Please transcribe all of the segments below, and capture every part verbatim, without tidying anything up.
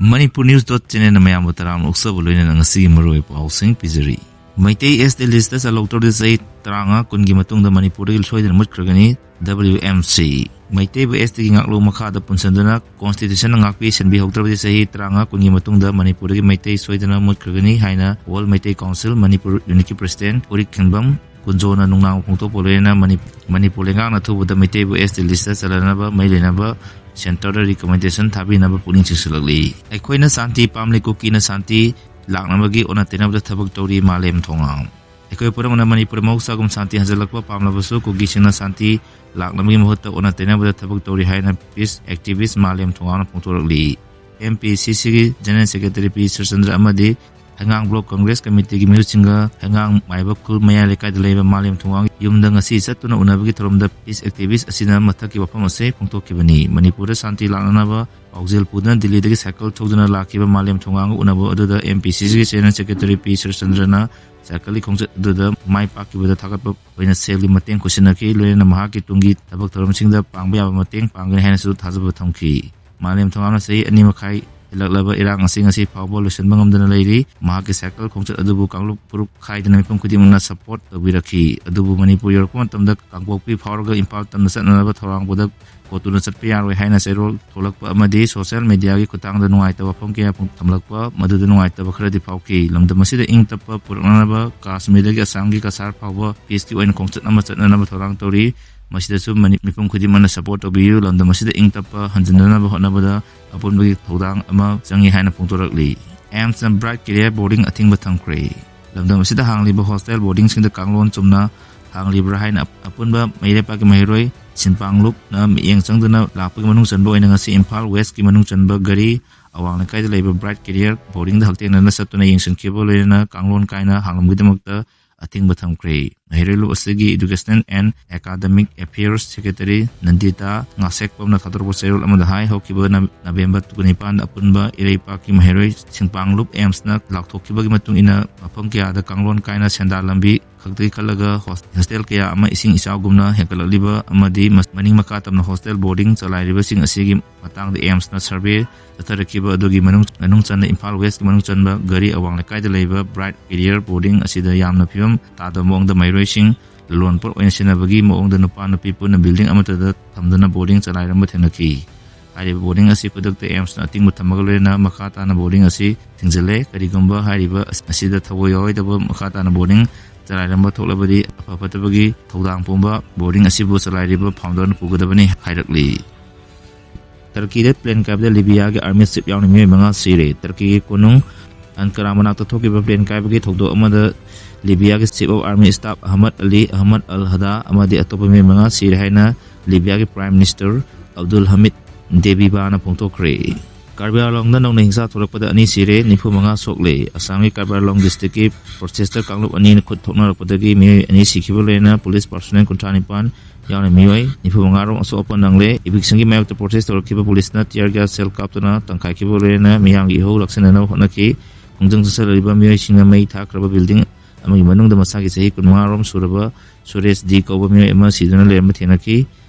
Manipur News dot channelꯅ ꯃꯌꯥꯝꯕꯨ ꯇꯔꯥꯝꯅ ꯑꯣꯛꯆꯕ ꯂꯣꯏꯅꯅ ꯉꯁꯤꯒꯤ ꯃꯔꯨꯑꯣꯏꯕ ꯄꯥꯎꯁꯤꯡ ꯄꯤꯖꯔꯤ꯫ ꯃꯩꯇꯩ S T listꯇ ꯆꯜꯍꯧꯗ꯭ꯔꯕꯗꯤ ꯆꯍꯤ ꯇꯔꯥꯃꯉꯥ ꯀꯨꯟꯒꯤ ꯃꯇꯨꯡꯗ ꯃꯅꯤꯄꯨꯔꯗꯒꯤ ꯁꯣꯏꯗꯅ ꯃꯨꯠꯈ꯭ꯔꯒꯅꯤ, W M C꯫ ꯃꯩꯇꯩꯕꯨ S Tꯒꯤ ꯉꯥꯛꯂꯧ ꯃꯈꯥꯗ ꯄꯨꯟꯁꯤꯟꯗꯨꯅ Constitutionꯅ ꯉꯥꯛꯄꯤ ꯁꯦꯟꯕꯤꯍꯧꯗ꯭ꯔꯕꯗꯤ ꯆꯍꯤ ꯇꯔꯥꯃꯉꯥ ꯀꯨꯟꯒꯤ ꯃꯇꯨꯡꯗ ꯃꯅꯤꯄꯨꯔꯗꯒꯤ ꯃꯩꯇꯩ ꯁꯣꯏꯗꯅ ꯃꯨꯠꯈ꯭ꯔꯒꯅꯤ ꯍꯥꯏꯅ All Meitei Council Manipur Unitꯀꯤ President ꯎꯔꯤꯛ ꯈꯦꯡꯕꯝ ꯀꯨꯟꯖꯣꯅ ꯅꯨꯡꯅꯥꯡ ꯐꯣꯡꯗꯣꯛꯄ ꯂꯣꯏꯅꯅ ꯃꯅꯤ-, ꯃꯅꯤꯄꯨꯔ ꯂꯩꯉꯥꯛꯅ ꯑꯊꯨꯕꯗ ꯃꯩꯇꯩꯕꯨ S T listꯇ ꯆꯜꯍꯟꯅꯕ ꯃꯔꯤ ꯂꯩꯅꯕ centreꯗ recommendation ꯊꯥꯕꯤꯅꯕ ꯄꯨꯛꯅꯤꯡ ꯆꯤꯡꯁꯤꯜꯂꯛꯂꯤ꯫ ꯑꯩꯈꯣꯏꯅ ꯁꯥꯟꯇꯤ ꯄꯥꯝꯂꯤ, ꯀꯨꯀꯤꯅ ꯁꯥꯟꯇꯤ ꯂꯥꯛꯅꯕꯒꯤ ꯑꯣꯟꯅ ꯇꯩꯅꯕꯗ ꯊꯕꯛ ꯇꯧꯔꯤ, ꯃꯥꯂꯦꯝ ꯊꯣꯉꯥꯝ꯫ ꯑꯩꯈꯣꯏ ꯄꯨꯝꯅꯃꯛꯅ ꯃꯅꯤꯄꯨꯔ ꯃꯍꯧꯁꯥꯒꯨꯝ ꯁꯥꯟꯇꯤ ꯍꯟꯖꯤꯜꯂꯛꯄ ꯄꯥꯝꯂꯕꯁꯨ ꯀꯨꯀꯤꯁꯤꯡꯅ ꯁꯥꯟꯇꯤ ꯂꯥꯛꯅꯕꯒꯤ ꯃꯍꯨꯠꯇ ꯑꯣꯟꯅ ꯇꯩꯅꯕꯗ ꯊꯕꯛ ꯇꯧꯔꯤ ꯍꯥꯏꯅ peace activist ꯃꯥꯂꯦꯝ ꯊꯣꯉꯥꯝꯅ ꯐꯣꯡꯗꯣꯔꯛꯂꯤ꯫ M P C Cꯒꯤ General Secretary P Surchandra ꯑꯃꯗꯤ ꯍꯩꯉꯥꯡ Block Congress Committeeꯒꯤ ꯃꯤꯍꯨꯠꯁꯤꯡꯒ ꯍꯩꯉꯥꯡ ꯃꯥꯏꯕ ꯈꯨꯜ ꯃꯌꯥꯏ ꯂꯩꯀꯥꯏꯗ ꯂꯩꯕ ꯃꯥꯂꯦꯝ ꯊꯣꯉꯥꯝꯒꯤ ꯌꯨꯝꯗ ꯉꯁꯤ ꯆꯠꯇꯨꯅ ꯎꯅꯕꯒꯤ ꯊꯧꯔꯝꯗ peace activist ꯑꯁꯤꯅ ꯃꯊꯛꯀꯤ ꯋꯥꯐꯝ ꯑꯁꯤ ꯐꯣꯡꯗꯣꯛꯈꯤꯕꯅꯤ꯫ ꯃꯅꯤꯄꯨꯔꯗ ꯁꯥꯟꯇꯤ ꯂꯥꯛꯅꯅꯕ ꯄꯥꯎꯖꯦꯜ ꯄꯨꯗꯨꯅ ꯗꯤꯜꯂꯤꯗꯒꯤ ꯁꯥꯏꯀꯜ ꯊꯧꯗꯨꯅ ꯂꯥꯛꯈꯤꯕ ꯃꯥꯂꯦꯝ ꯊꯣꯉꯥꯝꯒ ꯎꯅꯕ ꯑꯗꯨꯗ M P C Cꯒꯤ General Secretary P ꯁꯨꯔꯆꯟꯗ꯭ꯔꯅ ꯁꯥꯏꯀꯜꯒꯤ ꯈꯣꯡꯆꯠ ꯑꯗꯨꯗ ꯃꯥꯏ ꯄꯥꯛꯈꯤꯕꯗ ꯊꯥꯒꯠꯄ ꯑꯣꯏꯅ ꯁꯦꯜꯒꯤ ꯃꯇꯦꯡ ꯈꯨꯠꯁꯤꯟꯅꯈꯤ꯫ ꯂꯣꯏꯅꯅ ꯃꯍꯥꯛꯀꯤ ꯇꯨꯡꯒꯤ ꯊꯕꯛ ꯊꯧꯔꯝꯁꯤꯡꯗ ꯄꯥꯡꯕ ꯌꯥꯕ ꯃꯇꯦꯡ ꯄꯥꯡꯒꯅꯤ ꯍꯥꯏꯅꯁꯨ ꯊꯥꯖꯕ ꯊꯝꯈꯤ꯫ ꯃꯥꯂꯦꯝ ꯊꯣꯉꯥꯝꯅ ꯆꯍꯤ ꯑꯅꯤ ꯃꯈꯥꯏ ꯍꯦꯜꯂꯛꯂꯕ ꯏꯔꯥꯡ ꯑꯁꯤ ꯉꯁꯤ ꯐꯥꯎꯕ ꯂꯣꯏꯁꯤꯟꯕ ꯉꯝꯗꯅ ꯂꯩꯔꯤ꯫ ꯃꯍꯥꯛꯀꯤ ꯁꯥꯏꯀꯜ ꯈꯣꯡꯆꯠ ꯑꯗꯨꯕꯨ ꯀꯥꯡꯂꯨꯞ ꯐꯨꯔꯨꯞ ꯈꯥꯏꯗꯅ ꯃꯤꯄꯨꯝ ꯈꯨꯗꯤꯡꯃꯛꯅ support ꯇꯧꯕꯤꯔꯛꯈꯤ꯫ ꯑꯗꯨꯕꯨ ꯃꯅꯤꯄꯨꯔ ꯌꯧꯔꯛꯄ ꯃꯇꯝꯗ ꯀꯥꯡꯄꯣꯛꯄꯤ ꯐꯥꯎꯔꯒ ꯏꯝꯐꯥꯜ ꯇꯝꯅ ꯆꯠꯅꯅꯕ ꯊꯧꯔꯥꯡ ꯄꯨꯗ ꯄꯣꯠꯇꯨꯅ ꯆꯠꯄ ꯌꯥꯔꯣꯏ ꯍꯥꯏꯅ ꯆꯩꯔꯣꯜ ꯊꯣꯛꯂꯛꯄ ꯑꯃꯗꯤ social mediaꯒꯤ ꯈꯨꯠꯊꯥꯡꯗ ꯅꯨꯡꯉꯥꯏꯇꯕ ꯋꯥꯐꯝ ꯀꯌꯥ ꯐꯣꯡ-, ꯊꯝꯂꯛꯄ ꯃꯗꯨꯗ ꯅꯨꯡꯉꯥꯏꯇꯕ ꯈꯔꯗꯤ ꯐꯥꯎꯈꯤ꯫ ꯂꯝꯗꯝ ꯑꯁꯤꯗ ꯏꯪ ꯇꯞꯄ ꯄꯨꯔꯛꯅꯅꯕ ꯀꯥꯁꯃꯤꯔꯗꯒꯤ ꯑꯁꯥꯝꯒꯤ ꯀꯁꯥꯔ ꯐꯥꯎꯕ peaceꯀꯤ ꯑꯣꯏꯅ ꯈꯣꯡꯆꯠ ꯑꯃ ꯆꯠꯅꯅꯕ ꯊꯧꯔꯥꯡ ꯇꯧꯔꯤ꯫ ꯃꯁꯤꯗꯁꯨ ꯃꯅꯤ-, ꯃꯤꯄꯨꯝ ꯈꯨꯗꯤꯡꯃꯛꯅ support ꯇꯧꯕꯤꯌꯨ꯫ ꯂꯝꯗꯝ ꯑꯁꯤꯗ ꯏꯪ ꯇꯞꯄ ꯍꯟꯖꯤꯟꯅꯅꯕ ꯍꯣꯠꯅꯕꯗ ꯑꯄꯨꯟꯕꯒꯤ ꯊꯧꯗꯥꯡ ꯑꯃ ꯆꯪꯏ ꯍꯥꯏꯅ ꯐꯣꯡꯗꯣꯔꯛꯂꯤ꯫ AIIMSꯅ Bright Career Boarding ꯑꯊꯤꯡꯕ ꯊꯝꯈ꯭ꯔꯦ꯫ ꯂꯝꯗꯝ ꯑꯁꯤꯗ ꯍꯥꯡꯂꯤꯕ hostel boardingꯁꯤꯡꯗ ꯀꯥꯡꯂꯣꯟ ꯆꯨꯝꯅ ꯍꯥꯡꯂꯤꯕ꯭ꯔꯥ ꯍꯥꯏꯅ ꯑꯄꯨꯟꯕ ꯃꯩꯔꯩꯄꯥꯛꯀꯤ ꯃꯍꯩꯔꯣꯏ ꯁꯤꯟꯄꯥꯡꯂꯨꯞꯅ ꯃꯤꯠꯌꯦꯡ ꯆꯪꯗꯨꯅ ꯂꯥꯛꯄꯒꯤ ꯃꯅꯨꯡ ꯆꯟꯕ ꯑꯣꯏꯅ ꯉꯁꯤ ꯏꯝꯐꯥꯜ Westꯀꯤ ꯃꯅꯨꯡ ꯆꯟꯕ ꯘꯔꯤ ꯑꯋꯥꯡ ꯂꯩꯀꯥꯏꯗ ꯂꯩꯕ Bright Career Boardingꯗ ꯍꯛꯊꯦꯡꯅꯅ ꯆꯠꯇꯨꯅ ꯌꯦꯡꯁꯤꯟꯈꯤꯕ ꯂꯣꯏꯅꯅ ꯀꯥꯡꯂꯣꯟ ꯀꯥꯏꯅ ꯍꯥꯡꯂꯝꯕꯒꯤꯗꯃꯛꯇ ꯑꯊꯤꯡꯕ ꯊꯝꯈ꯭ꯔꯦ꯫ ꯃꯍꯩꯔꯣꯏ ꯂꯨꯞ ꯑꯁꯤꯒꯤ Education and Academic Affairs Secretary ꯅꯟꯗꯤꯇꯥ ꯉꯥꯁꯦꯛꯄꯝꯅ ꯊꯥꯗꯣꯔꯛꯄ ꯆꯦꯔꯣꯜ ꯑꯃꯗ ꯍꯥꯏ, ꯍꯧꯈꯤꯕ ꯅ-, ꯅꯕꯦꯝꯕꯔ ꯀꯨꯟꯅꯤꯄꯥꯟꯗ ꯑꯄꯨꯟꯕ ꯏꯔꯩꯄꯥꯛꯀꯤ ꯃꯍꯩꯔꯣꯏ ꯁꯤꯡꯄꯥꯡꯂꯨꯞ AIIMSꯅ ꯂꯥꯎꯊꯣꯛꯈꯤꯕꯒꯤ ꯃꯇꯨꯡ ꯏꯟꯅ ꯃꯐꯝ ꯀꯌꯥꯗ ꯀꯥꯡꯂꯣꯟ ꯀꯥꯏꯅ ꯁꯦꯟꯗꯥꯟ ꯂꯝꯕꯤ ꯈꯛꯇꯒꯤ ꯈꯜꯂꯒ ꯍꯣꯁ-, ꯍꯣꯁꯇꯦꯜ ꯀꯌꯥ ꯑꯃ ꯏꯁꯤꯡ ꯏꯆꯥꯎꯒꯨꯝꯅ ꯍꯦꯟꯒꯠꯂꯛꯂꯤꯕ ꯑꯃꯗꯤ ꯃꯁ-, ꯃꯅꯤꯡ ꯃꯈꯥ ꯇꯝꯅ ꯍꯣꯁꯇꯦꯜ ꯕꯣꯔꯗꯤꯡ ꯆꯂꯥꯏꯔꯤꯕꯁꯤꯡ ꯑꯁꯤꯒꯤ ꯃꯇꯥꯡꯗ ꯑꯦꯝꯁꯅ ꯁꯔꯚꯦ ꯆꯠꯊꯔꯛꯈꯤꯕ ꯑꯗꯨꯒꯤ ꯃꯅꯨꯡ, ꯃꯅꯨꯡ ꯆꯟꯅ ꯏꯝꯐꯥꯜ ꯋꯦꯁꯀꯤ ꯃꯅꯨꯡ ꯆꯟꯕ ꯘꯔꯤ ꯑꯋꯥꯡ ꯂꯩꯀꯥꯏꯗ ꯂꯩꯕ ꯕ꯭ꯔꯥꯏꯠ ꯀꯦꯔꯤꯌꯔ ꯕꯣꯔꯗꯤꯡ ꯑꯁꯤꯗ ꯌꯥꯝꯅ ꯐꯤꯕꯝ ꯇꯥꯗꯕ ꯃꯑꯣꯡꯗ ꯃꯍꯩꯔꯣꯏꯁꯤꯡ ꯂꯂꯣꯟꯄꯣꯠ ꯑꯣꯏꯅ ꯁꯤꯖꯤꯟꯅꯕꯒꯤ ꯃꯑꯣꯡꯗ ꯅꯨꯄꯥ ꯅꯨꯄꯤ ꯄꯨꯟꯅ ꯕꯤꯜꯗꯤꯡ ꯑꯃꯠꯇꯗ ꯊꯝꯗꯨꯅ ꯕꯣꯔꯗꯤꯡ ꯆꯂꯥꯏꯔꯝꯕ ꯊꯦꯡꯅꯈꯤ꯫ ꯍꯥꯏꯔꯤꯕ ꯕꯣꯔꯗꯤꯡ ꯑꯁꯤ ꯈꯨꯗꯛꯇ ꯑꯦꯝꯁꯅ ꯑꯊꯤꯡꯕ ꯊꯝꯕꯒ ꯂꯣꯏꯅꯅ ꯃꯈꯥ ꯇꯥꯅ ꯕꯣꯔꯗꯤꯡ ꯑꯁꯤ ꯊꯤꯡꯖꯤꯜꯂꯦ꯫ ꯀꯔꯤꯒꯨꯝꯕ ꯍꯥꯏꯔꯤꯕ ꯑꯁ-, ꯑꯁꯤꯗ ꯊꯧꯑꯣꯏ ꯌꯥꯑꯣꯏꯗꯕ ꯃꯈꯥ ꯇꯥꯅ ꯕꯣꯔꯗꯤꯡ ꯆꯂꯥꯏꯔꯝꯕ ꯊꯣꯛꯂꯕꯗꯤ ꯑꯐ ꯐꯠꯇꯕꯒꯤ ꯊꯧꯗꯥꯡ ꯄꯨꯝꯕ ꯕꯣꯔꯗꯤꯡ ꯑꯁꯤꯕꯨ ꯆꯂꯥꯏꯔꯤꯕ ꯐꯥꯎꯟꯗꯔꯅ ꯄꯨꯒꯗꯕꯅꯤ ꯍꯥꯏꯔꯛꯂꯤ꯫ ꯇꯔꯀꯤꯗ ꯄ꯭ꯂꯦꯟ ꯀꯥꯏꯕꯗ ꯂꯤꯕꯤꯌꯥꯒꯤ ꯑꯥꯔꯃꯤ ꯆꯤꯞ ꯌꯥꯎꯅ ꯃꯤꯑꯣꯏ ꯃꯉꯥ ꯁꯤꯔꯦ꯫ ꯇꯔꯀꯤꯒꯤ ꯀꯣꯅꯨꯡ ꯑꯟꯀꯔꯥ ꯃꯅꯥꯛꯇ ꯊꯣꯛꯈꯤꯕ ꯄ꯭ꯂꯦꯟ ꯀꯥꯏꯕꯒꯤ ꯊꯧꯗꯣꯛ ꯑꯃꯗ ꯂꯤꯕꯤꯌꯥꯒꯤ chief of army staff Ahmad ꯑꯂꯤ ꯑꯍꯃꯗ ꯑꯜ ꯍꯗꯥ ꯑꯃꯗꯤ ꯑꯇꯣꯞꯄ ꯃꯤꯑꯣꯏ ꯃꯉꯥ ꯁꯤꯔꯦ ꯍꯥꯏꯅ ꯂꯤꯕꯤꯌꯥꯒꯤ ꯄ꯭ꯔꯥꯏꯝ ꯃꯤꯅꯤꯁꯇꯔ ꯑꯕꯗꯨꯜ ꯍꯃꯤꯗ ꯗꯦꯕꯤꯕꯥꯅ ꯐꯣꯡꯗꯣꯛꯈ꯭ꯔꯦ꯫ ꯀꯥꯔꯕꯤ ꯑꯥꯡꯂꯣꯡꯗ ꯅꯧꯅ ꯍꯤꯡꯁꯥ ꯊꯣꯛꯂꯛꯄꯗ ꯑꯅꯤ ꯁꯤꯔꯦ, ꯅꯤꯐꯨ ꯃꯉꯥ ꯁꯣꯛꯂꯦ꯫ ꯑꯁꯥꯝꯒꯤ ꯀꯥꯔꯕꯤ ꯑꯥꯡꯂꯣꯡ ꯗꯤꯁꯇ꯭ꯔꯤꯛꯀꯤ ꯄ꯭ꯔꯣꯇꯦꯁꯇꯔ ꯀꯥꯡꯂꯨꯞ ꯑꯅꯤꯅ ꯈꯨꯠ ꯊꯣꯛꯅꯔꯛꯄꯗꯒꯤ ꯃꯤꯑꯣꯏ ꯑꯅꯤ ꯁꯤꯈꯤꯕ ꯂꯣꯏꯅꯅ ꯄꯨꯂꯤꯁ ꯄꯥꯔꯁꯣꯅꯦꯜ ꯀꯨꯟꯊ꯭ꯔꯥ ꯅꯤꯄꯥꯟ ꯌꯥꯎꯅ ꯃꯤꯑꯣꯏ ꯅꯤꯐꯨ ꯃꯉꯥ ꯔꯣꯝ ꯑꯁꯣꯛ ꯑꯄꯟ ꯅꯪꯂꯦ꯫ ꯏꯚꯤꯛꯁꯟꯒꯤ ꯃꯥꯌꯣꯛꯇ ꯄ꯭ꯔꯣꯇꯦꯁ ꯇꯧꯔꯛꯈꯤꯕ ꯄꯨꯂꯤꯁꯅ ꯇꯤꯌꯔ ꯒ꯭ꯌꯥꯁ ꯁꯦꯜ ꯀꯥꯞꯇꯨꯅ ꯇꯪꯈꯥꯏꯈꯤꯕ ꯂꯣꯏꯅꯅ ꯃꯤꯌꯥꯝꯒꯤ ꯏꯍꯧ ꯂꯥꯛꯁꯤꯟꯅꯅꯕ ꯍꯣꯠꯅꯈꯤ꯫ ꯈꯣꯡꯖꯪ ꯆꯠꯁꯤꯜꯂꯛꯂꯤꯕ ꯃꯤꯑꯣꯏꯁꯤꯡꯅ ꯃꯩ ꯊꯥꯈ꯭ꯔꯕ ꯕꯤꯜꯗꯤꯡ ꯑꯃꯒꯤ ꯃꯅꯨꯡꯗ ꯃꯁꯥꯒꯤ ꯆꯍꯤ ꯀꯨꯟꯃꯉꯥ ꯔꯣꯝ ꯁꯨꯔꯕ ꯁꯨꯔꯦꯁ ꯗꯤ ꯀꯧꯕ ꯃꯤꯑꯣꯏ ꯑꯃ ꯁꯤꯗꯨꯅ ꯂꯩꯔꯝꯕ ꯊꯦꯡꯅꯈꯤ꯫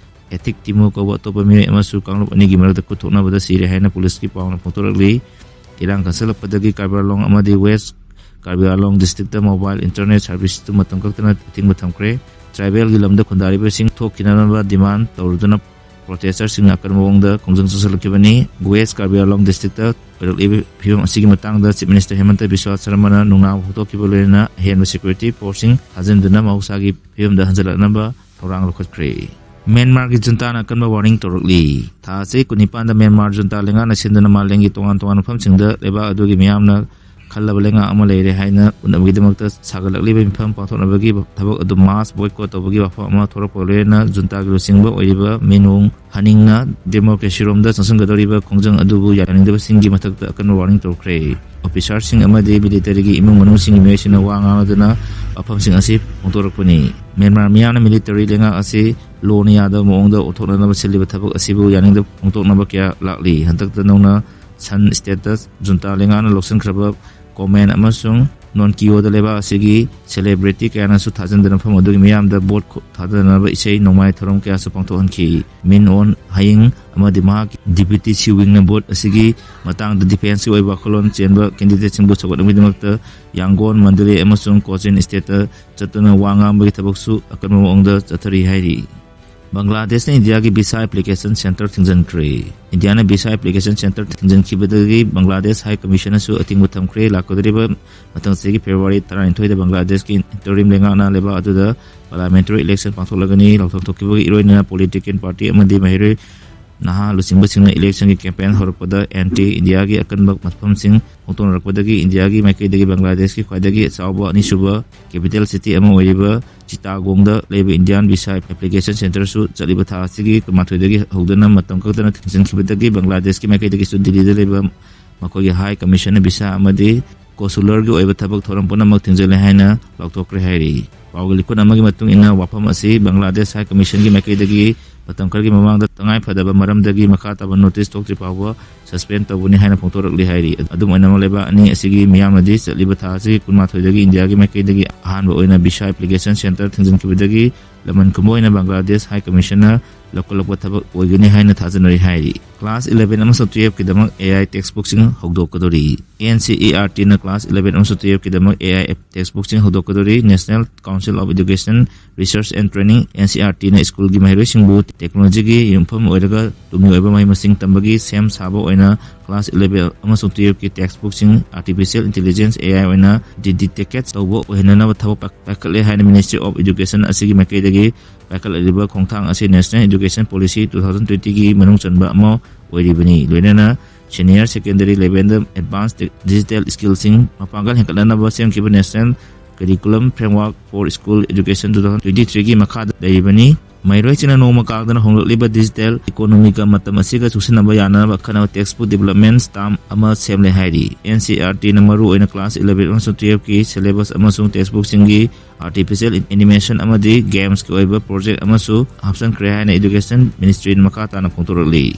ꯑꯦꯊꯤꯛ ꯇꯤꯃꯨ ꯀꯧꯕ ꯑꯇꯣꯞꯄ ꯃꯤꯑꯣꯏ ꯑꯃꯁꯨ ꯀꯥꯡꯂꯨꯞ ꯑꯅꯤꯒꯤ ꯃꯔꯛꯇ ꯈꯨꯠ ꯊꯣꯛꯅꯕꯗ ꯁꯤꯔꯦ ꯍꯥꯏꯅ ꯄꯨꯂꯤꯁꯀꯤ ꯄꯥꯎꯅ ꯐꯣꯡꯗꯣꯔꯛꯂꯤ꯫ ꯏꯔꯥꯡ ꯀꯟꯁꯤꯜꯂꯛꯄꯗꯒꯤ ꯀꯥꯔꯕꯤ ꯑꯥꯡꯂꯣꯡ ꯑꯃꯗꯤ ꯋꯦꯁ ꯀꯥꯔꯕꯤ ꯑꯥꯡꯂꯣꯡ ꯗꯤꯁꯇ꯭ꯔꯤꯛꯇ ꯃꯣꯕꯥꯏꯜ ꯏꯟꯇꯔꯅꯦꯠ ꯁꯥꯔꯚꯤꯁꯇꯨ ꯃꯇꯝ ꯀꯛꯇꯅ ꯑꯊꯤꯡꯕ ꯊꯝꯈ꯭ꯔꯦ꯫ ꯇ꯭ꯔꯥꯏꯕꯦꯜꯒꯤ ꯂꯝꯗ ꯈꯨꯟꯗꯥꯔꯤꯕꯁꯤꯡ ꯊꯣꯛꯈꯤꯅꯅꯕ ꯗꯤꯃꯥꯟ ꯇꯧꯔꯨꯗꯨꯅ ꯄ꯭ꯔꯣꯇꯦꯁꯇꯔꯁꯤꯡꯅ ꯑꯀꯟꯕ ꯃꯑꯣꯡꯗ ꯈꯣꯡꯖꯪ ꯆꯠꯁꯤꯜꯂꯛꯈꯤꯕꯅꯤ꯫ ꯋꯦꯁ ꯀꯥꯔꯕꯤ ꯑꯥꯡꯂꯣꯡ ꯗꯤꯁꯇ꯭ꯔꯤꯛꯇ ꯑꯣꯏꯔꯛꯂꯤꯕ ꯐꯤꯕꯝ ꯑꯁꯤꯒꯤ ꯃꯇꯥꯡꯗ ꯆꯤꯐ ꯃꯤꯅꯤꯁꯇꯔ ꯍꯦꯃꯟꯇ ꯕꯤꯁ꯭ꯋꯥ ꯁꯔꯃꯅ ꯅꯨꯡꯅꯥꯡꯕ ꯐꯣꯡꯗꯣꯛꯈꯤꯕ ꯂꯣꯏꯅꯅ ꯑꯍꯦꯟꯕ ꯁꯦꯀ꯭ꯌꯨꯔꯤꯇꯤ ꯐꯣꯔꯁꯁꯤꯡ ꯊꯥꯖꯤꯟꯗꯨꯅ ꯃꯍꯧꯁꯥꯒꯤ ꯐꯤꯕꯝꯗ ꯍꯟꯖꯤꯜꯂꯛꯅꯕ ꯊꯧꯔꯥꯡ ꯂꯧꯈꯠꯈ꯭ꯔꯦ꯫ ꯃ꯭ꯌꯥꯟꯃꯥꯔꯒꯤ ꯖꯨꯟꯇꯥꯅ ꯑꯀꯟꯕ ꯋꯥꯔꯅꯤꯡ ꯇꯧꯔꯛꯂꯤ꯫ ꯊꯥ ꯑꯁꯤ ꯀꯨꯟꯅꯤꯄꯥꯟꯗ ꯃ꯭ꯌꯥꯟꯃꯥꯔ ꯖꯨꯟꯇꯥ ꯂꯩꯉꯥꯛꯅ ꯁꯤꯟꯗꯨꯅ ꯃꯥꯂꯦꯝꯒꯤ ꯇꯣꯉꯥꯟ ꯇꯣꯉꯥꯟꯕ ꯃꯐꯝꯁꯤꯡꯗ ꯂꯩꯕꯥꯛ ꯑꯗꯨꯒꯤ ꯃꯤꯌꯥꯝꯅ ꯈꯜꯂꯕ ꯂꯩꯉꯥꯛ ꯑꯃ ꯂꯩꯔꯦ ꯍꯥꯏꯅ ꯎꯠꯅꯕꯒꯤꯗꯃꯛꯇ ꯁꯥꯒꯠꯂꯛꯂꯤꯕ ꯃꯤꯐꯝ ꯄꯥꯡꯊꯣꯛꯅꯕꯒꯤ ꯊꯕꯛ ꯑꯗꯨ ꯃꯥꯁ ꯕꯣꯏꯀꯣꯠ ꯇꯧꯕꯒꯤ ꯋꯥꯐꯝ ꯑꯃ ꯊꯣꯔꯛꯄꯒ ꯂꯣꯏꯅꯅ ꯖꯨꯟꯇꯥꯒꯤ ꯂꯨꯆꯤꯡꯕ ꯑꯣꯏꯔꯤꯕ ꯃꯤꯟ ꯑꯣꯡ ꯍꯅꯤꯡꯅ ꯗꯦꯃꯣꯀ꯭ꯔꯦꯁꯤꯔꯣꯝꯗ ꯆꯪꯁꯤꯟꯒꯗꯧꯔꯤꯕ ꯈꯣꯡꯖꯪ ꯑꯗꯨꯕꯨ ꯌꯥꯅꯤꯡꯗꯕꯁꯤꯡꯒꯤ ꯃꯊꯛꯇ ꯑꯀꯟꯕ ꯋꯥꯔꯅꯤꯡ ꯇꯧꯈ꯭ꯔꯦ꯫ ꯑꯣꯐꯤꯁꯥꯔꯁꯤꯡ ꯑꯃꯗꯤ ꯃꯤꯂꯤꯇꯔꯤꯒꯤ ꯏꯃꯨꯡ ꯃꯅꯨꯡꯁꯤꯡꯒꯤ ꯃꯤꯑꯣꯏꯁꯤꯡꯅ ꯋꯥ ꯉꯥꯡꯅꯗꯨꯅ ꯋꯥꯐꯝꯁꯤꯡ ꯑꯁꯤ ꯐꯣꯡꯗꯣꯔꯛꯄꯅꯤ꯫ ꯃ꯭ꯌꯥꯟꯃꯥꯔ ꯃꯤꯌꯥꯝꯅ ꯃꯤꯂꯤꯇꯔꯤ ꯂꯩꯉꯥꯛ ꯑꯁꯤ ꯂꯣꯅ ꯌꯥꯗꯕ ꯃꯑꯣꯡꯗ ꯑꯣꯟꯊꯣꯛꯅꯅꯕ ꯁꯤꯜꯂꯤꯕ ꯊꯕꯛ ꯑꯁꯤꯕꯨ ꯌꯥꯅꯤꯡꯗꯕ ꯐꯣꯡꯗꯣꯛꯅꯕ ꯀꯌꯥ ꯂꯥꯛꯂꯤ꯫ ꯍꯟꯗꯛꯇ ꯅꯧꯅ ꯁꯟ ꯁ꯭ꯇꯦꯠꯇ ꯖꯨꯟꯇꯥ ꯂꯩꯉꯥꯛꯅ ꯂꯧꯁꯤꯟꯈ꯭ꯔꯕ ꯀꯣꯃꯦꯟ ꯑꯃꯁꯨꯡ ꯅꯣꯟꯀꯤꯌꯣꯗ ꯂꯩꯕꯥꯛ ꯑꯁꯤꯒꯤ celebrity ꯀꯌꯥꯅꯁꯨ ꯊꯥꯖꯟꯗꯅ ꯃꯐꯝ ꯑꯗꯨꯒꯤ ꯃꯤꯌꯥꯝꯗ ꯚꯣꯠ ꯈꯣ-, ꯊꯥꯗꯅꯕ ꯏꯁꯩ ꯅꯣꯡꯃꯥꯏ ꯊꯧꯔꯝ ꯀꯌꯥꯁꯨ ꯄꯥꯡꯊꯣꯛꯍꯟꯈꯤ꯫ ꯃꯤꯟ ꯑꯣꯟ ꯍꯌꯤꯡ ꯑꯃꯗꯤ ꯃꯍꯥꯛꯀꯤ deputy ꯁꯤꯋꯤꯡꯅ ꯚꯣꯠ ꯑꯁꯤꯒꯤ ꯃꯇꯥꯡꯗ defensive ꯑꯣꯏꯕ ꯋꯥꯈꯜꯂꯣꯟ ꯆꯦꯟꯕ candidateꯁꯤꯡꯕꯨ ꯁꯧꯒꯠꯅꯕꯒꯤꯗꯃꯛꯇ ꯌꯥꯡꯒꯣꯟ, ꯃꯟꯗꯂꯦ ꯑꯃꯁꯨꯡ ꯀꯣꯆꯤꯟ stateꯇ ꯆꯠꯇꯨꯅ ꯋꯥ ꯉꯥꯡꯕꯒꯤ ꯊꯕꯛꯁꯨ ꯑꯀꯟꯕ ꯃꯑꯣꯡꯗ ꯆꯠꯊꯔꯤ ꯍꯥꯏꯔꯤ꯫ ꯕꯪꯒ꯭ꯂꯥꯗꯦꯁꯅ ꯏꯟꯗꯤꯌꯥꯒꯤ visa application centre ꯊꯤꯡꯖꯤꯟꯈ꯭ꯔꯦ꯫ ꯏꯟꯗꯤꯌꯥꯅ visa application centre ꯊꯤꯡꯖꯤꯟꯈꯤꯕꯗꯒꯤ Bangladesh High Commissionꯅꯁꯨ ꯑꯊꯤꯡꯕ ꯊꯝꯈ꯭ꯔꯦ꯫ ꯂꯥꯛꯀꯗꯧꯔꯤꯕ ꯃꯊꯪ ꯆꯍꯤꯒꯤ February ꯇꯔꯥꯅꯤꯊꯣꯏꯗ ꯕꯪꯒ꯭ꯂꯥꯗꯦꯁꯀꯤ interim ꯂꯩꯉꯥꯛꯅ ꯂꯩꯕꯥꯛ ꯑꯗꯨꯗ parliamentary election ꯄꯥꯡꯊꯣꯛꯂꯒꯅꯤ꯫ ꯂꯥꯎꯊꯣꯛꯈꯤꯕꯒꯤ ꯏꯔꯣꯏꯅꯅ political party ꯑꯃꯗꯤ ꯃꯍꯩꯔꯣꯏ ꯅꯍꯥ ꯂꯨꯆꯤꯡꯕꯁꯤꯡꯅ electionꯒꯤ campaign ꯍꯧꯔꯛꯄꯗ anti ꯏꯟꯗꯤꯌꯥꯒꯤ ꯑꯀꯟꯕ ꯋꯥꯐꯝꯁꯤꯡ ꯐꯣꯡꯗꯣꯛꯅꯔꯛꯄꯗꯒꯤ ꯏꯟꯗꯤꯌꯥꯒꯒꯤ ꯃꯥꯏꯀꯩꯗꯒꯤ ꯕꯪꯒ꯭ꯂꯥꯗꯦꯁꯀꯤ ꯈ꯭ꯋꯥꯏꯗꯒꯤ ꯆꯥꯎꯕ ꯑꯅꯤꯁꯨꯕ capital city ꯑꯃ ꯑꯣꯏꯔꯤꯕ ꯆꯤꯇꯥꯒꯣꯡꯗ ꯂꯩꯕ Indian visa application centreꯁꯨ ꯆꯠꯂꯤꯕ ꯊꯥ ꯑꯁꯤꯒꯤ ꯀꯨꯟꯃꯥꯊꯣꯏꯗꯒꯤ ꯍꯧꯗꯨꯅ ꯃꯇꯝ ꯀꯛꯇꯅ ꯊꯤꯡꯖꯤꯟꯈꯤꯕꯗꯒꯤ ꯕꯪꯒ꯭ꯂꯥꯗꯦꯁꯀꯤ ꯃꯥꯏꯀꯩꯗꯒꯤꯁꯨ ꯗꯤꯜꯂꯤꯗ ꯂꯩꯕ ꯃꯈꯣꯏꯒꯤ High Commissionꯅ visa ꯑꯃꯗꯤ consularꯒꯤ ꯑꯣꯏꯕ ꯊꯕꯛ ꯊꯧꯔꯝ ꯄꯨꯝꯅꯃꯛ ꯊꯤꯡꯖꯤꯜꯂꯦ ꯍꯥꯏꯅ ꯂꯥꯎꯊꯣꯛꯈ꯭ꯔꯦ ꯍꯥꯏꯔꯤ꯫ ꯄꯥꯎꯒꯤ ꯂꯤꯈꯨꯟ ꯑꯃꯒꯤ ꯃꯇꯨꯡ ꯏꯟꯅ, ꯋꯥꯐꯝ ꯑꯁꯤ ꯕꯪꯒ꯭ꯂꯥꯗꯦꯁ High Commissionꯒꯤ ꯃꯥꯏꯀꯩꯗꯒꯤ ꯃꯇꯝ ꯈꯔꯒꯤ ꯃꯃꯥꯡꯗ ꯇꯉꯥꯏ ꯐꯗꯕ ꯃꯔꯝꯗꯒꯤ ꯃꯈꯥ ꯇꯥꯕ notice ꯊꯣꯛꯇ꯭ꯔꯤ ꯐꯥꯎꯕ suspend ꯇꯧꯒꯅꯤ ꯍꯥꯏꯅ ꯐꯣꯡꯗꯣꯔꯛꯂꯤ ꯍꯥꯏꯔꯤ꯫ ꯑꯗꯨꯝ ꯑꯣꯏꯅꯃꯛ, ꯂꯩꯕꯥꯛ ꯑꯅꯤ ꯑꯁꯤꯒꯤ ꯃꯤꯌꯥꯝꯅꯗꯤ ꯆꯠꯂꯤꯕ ꯊꯥ ꯑꯁꯤꯒꯤ ꯀꯨꯟꯃꯥꯊꯣꯏꯗꯒꯤ ꯏꯟꯗꯤꯌꯥꯒꯤ ꯃꯥꯏꯀꯩꯗꯒꯤ ꯑꯍꯥꯟꯕ ꯑꯣꯏꯅ visa application centre ꯊꯤꯡꯖꯤꯟꯈꯤꯕꯗꯒꯤ ꯂꯃꯟ ꯈꯨꯝꯕ ꯑꯣꯏꯅ ꯕꯪꯒ꯭ꯂꯥꯗꯦꯁ High Commissionꯅ ꯂꯧꯈꯠꯂꯛꯄ ꯊꯕꯛ ꯑꯣꯏꯒꯅꯤ ꯍꯥꯏꯅ ꯊꯥꯖꯅꯔꯤ ꯍꯥꯏꯔꯤ꯫ Class eleven ꯑꯃꯁꯨꯡ twelveꯀꯤꯗꯃꯛ A I textbookꯁꯤꯡ ꯍꯧꯗꯣꯛꯀꯗꯧꯔꯤ꯫ NCERTꯅ class eleven ꯑꯃꯁꯨꯡ twelveꯀꯤꯗꯃꯛ A I textbookꯁꯤꯡ ꯍꯧꯗꯣꯛꯀꯗꯧꯔꯤ꯫ National Council of Education Research and Training, NCERTꯅ ꯁ꯭ꯀꯨꯜꯒꯤ ꯃꯍꯩꯔꯣꯏꯁꯤꯡꯕꯨ technologyꯒꯤ ꯌꯨꯝꯐꯝ ꯑꯣꯏꯔꯒ ꯇꯨꯡꯒꯤ ꯑꯣꯏꯕ ꯃꯍꯩ ꯃꯁꯤꯡ ꯇꯝꯕꯒꯤ ꯁꯦꯝ ꯁꯥꯕ ꯑꯣꯏꯅ class eleven ꯑꯃꯁꯨꯡ twelveꯀꯤ textbookꯁꯤꯡ artificial intelligence, A I ꯑꯣꯏꯅ dedicate ꯇꯧꯕ ꯑꯣꯏꯍꯟꯅꯅꯕ ꯊꯕꯛ ꯄꯥꯏꯈꯠꯂꯦ ꯍꯥꯏꯅ Ministry of Education ꯑꯁꯤꯒꯤ ꯃꯥꯏꯀꯩꯗꯒꯤ ꯄꯥꯏꯈꯠꯂꯛꯂꯤꯕ ꯈꯣꯡꯊꯥꯡ ꯑꯁꯤ National Education Policy two thousand twentyꯒꯤ ꯃꯅꯨꯡ ꯆꯟꯕ ꯑꯃ ꯑꯣꯏꯔꯤꯕꯅꯤ꯫ ꯂꯣꯏꯅꯅ senior secondary levelꯗ advanced digital skillꯁꯤꯡ ꯃꯄꯥꯡꯒꯜ ꯍꯦꯟꯒꯠꯅꯅꯕ ꯁꯦꯝꯈꯤꯕ National Curriculum Framework for School Education two thousand twenty-threeꯒꯤ ꯃꯈꯥꯗ ꯂꯩꯔꯤꯕꯅꯤ꯫ ꯃꯍꯩꯔꯣꯏꯁꯤꯡꯅ ꯅꯣꯡꯃ ꯀꯥꯡꯗꯅ ꯍꯣꯡꯂꯛꯂꯤꯕ digital economyꯒ ꯃꯇꯝ ꯑꯁꯤꯒ ꯆꯨꯁꯤꯟꯅꯕ ꯌꯥꯅꯅꯕ ꯑꯈꯟꯅꯕ textbook development ꯁ꯭ꯇꯥꯝ ꯑꯃ ꯁꯦꯝꯂꯦ ꯍꯥꯏꯔꯤ꯫ NCERTꯅ ꯃꯔꯨꯑꯣꯏꯅ class eleven ꯑꯃꯁꯨꯡ twelveꯀꯤ syllabus ꯑꯃꯁꯨꯡ textbookꯁꯤꯡꯒꯤ artificial animation ꯑꯃꯗꯤ gamesꯀꯤ ꯑꯣꯏꯕ project ꯑꯃꯁꯨ ꯍꯥꯞꯆꯤꯟꯈ꯭ꯔꯦ ꯍꯥꯏꯅ Education Ministryꯅ ꯃꯈꯥ ꯇꯥꯅ ꯐꯣꯡꯗꯣꯔꯛꯂꯤ꯫